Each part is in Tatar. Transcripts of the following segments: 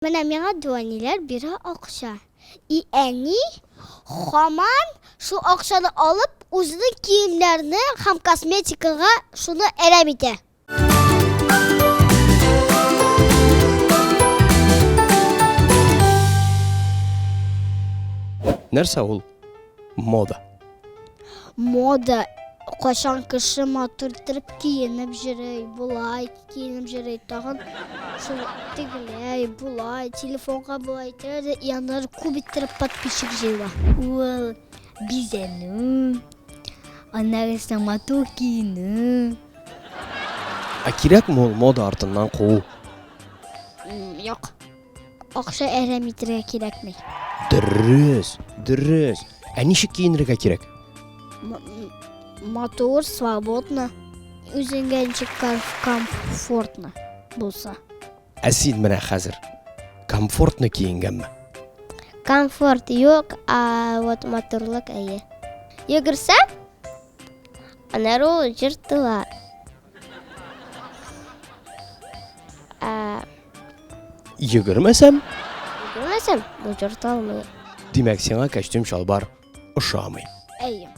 Менә миңа дәү-әниләр бирә акча. И әни һаман шул акчаны алып, үзенең киемнәренә һәм косметикага шуны әрәм итә. Нәрсә ул мода? Мода кайчан кеше матур иттереп киенеп йөри, болай киенеп йөри, тагын шул тегеләй, болай, телефонга болай итә дә, и аннары күп иттереп подписчик җыела. Ул бизәнү, аннары соң матур киенү. Ә кирәкме ул мода артыннан куу? Юк. Акча әрәм итәргә кирәкми. Дөрес, дөрес. Ә ничек киенергә кирәк? Матур, свободно. Үзеңгә ничек комфортно булса. Ә син менә хәзер комфортно киенгәнме? Комфорт юк, а вот матурлык әйе. Йөгерсәм, аннары ул җыртыла. Ә Йөгермәсәм? Йөгермәсәм, бу җырта алмый. Димәк, сиңа костюм чалбар ошамый. Әйе.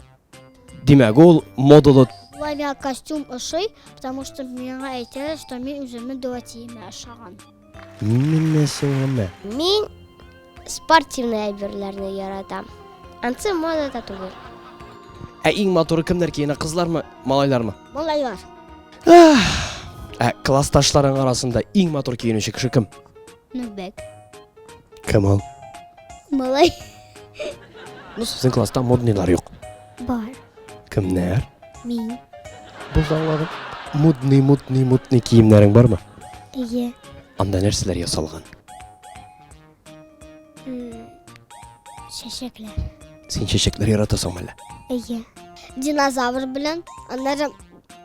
Димәк, ул модалы. Болай миңа костюм ошый, потому что миңа әйтәләр, что мин үземне дәү-әтиемә ошаган. Менә сиңа мә. Мин спортивный әйберләрне яратам. Ансы модада түгел. Ә иң матуры кемнәр киенә, кызлармы, малайлармы? Малайлар. Ә классташларың арасында иң матур киенүче кеше кем? Нурбәк. Кем ул? Малай. Ну, сезнең класста модныйлар юк. Бар. Кемнәр? Мин. Булды аңладым. Модный, модный, модный киемнәрең бармы? Әйе. Анда нәрсәләр ясалган? Чәчәкләр. Син чәчәкләр яратасыңмы әллә? Әйе. Динозавр белән, аннары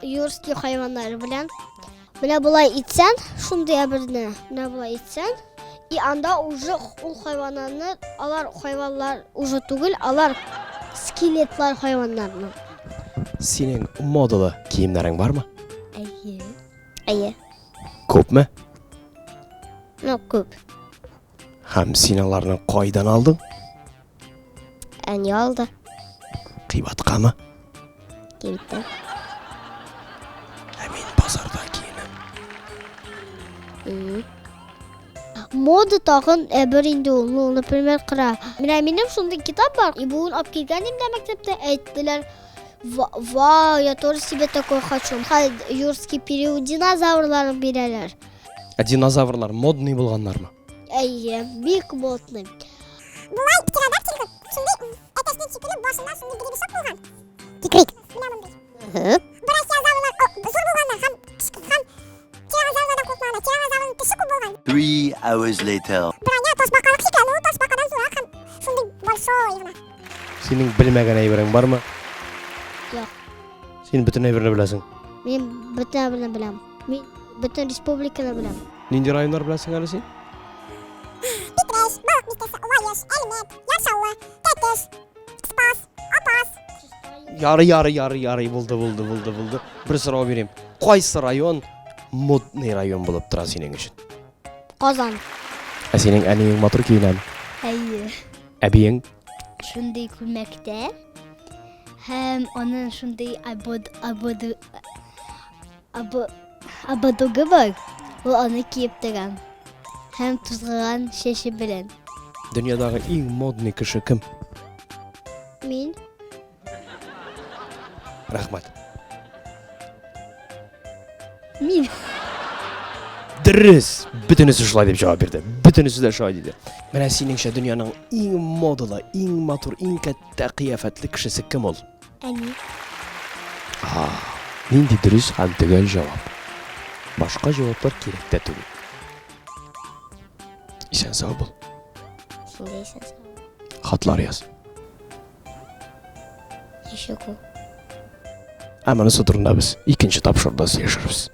юрский хайваннар белән. Менә болай итсән, шундый әберне, менә болай итсән, и анда уже ул хайваннарны, алар хайваннар уже түгел, алар скелетлар хайваннарның. Синең модалы киемнәрең бармы? Әйе. Әйе. Күпме? Ну, күп. Һәм син аларны кайдан алдың? Әни алды. Кыйбаткамы? Кибеттән. Ә мин базарда киенәм. Мода тагын әбер инде ул. Ну, например, кара. Менә минем шундый китап бар. И бүген алып килгән идем дә мәктәптә әйттеләр. Вау, я тоже себе такой хочу. Хәзер юрский период динозаврларын бирәләр. Ә динозаврлар модный булганнармы? Әйе, бик модный. Болай птеродактиль шундый әтәчнең шикелле башында шундый гребешок булган. Кикрик. Менә мондый. Брахиозаврлар зур булганнар һәм һәм тиранозаврлардан куркмаганнар. Тиранозаврның теше күп булган. 3 hours later. Броня ташбакалык шикелле, ул ташбакадан зуррак һәм шундый большой гына. Синең белмәгән әйберең бармы? Юк. Син бөтен әйберне беләсең. Мин бөтен әйберне беләм. Мин бөтен республиканы беләм. Нинди районнар беләсең әле син? Питрәч, Балык Бистәсе, Лаеш, Әлмәт, Яр Чаллы, Тәтеш, Спас, Апас. Ярый, ярый, ярый, ярый, булды, булды, булды, булды. Бер сорау бирим. Кайсы район модный район булып тора синең өчен? Казан. Ә синең әниең матур киенәме? Әйе. Әбиең? Шундый күлмәктә һәм аның шундый абод абод Абадугы бар, ул аны киеп тора. Һәм тузгыган чәче белән. Дөньядагы иң модный кеше кем? Мин. Рәхмәт. Мин. Дөрес! Бөтенесе шулай дип җавап бирде. Бөтенесе дә шулай диде. Менә синеңчә дөньяның иң модалы, иң матур, иң кәттә кыяфәтле кешесе кем ул? Әни. А, нинди дөрес һәм төгәл җавап. Башка җаваплар кирәк тә түгел. Исән сау бул. Син дә исән сау. Хатлар яз. Ничек ул? Ә монысы турында без икенче тапшыруда сөйләшербез.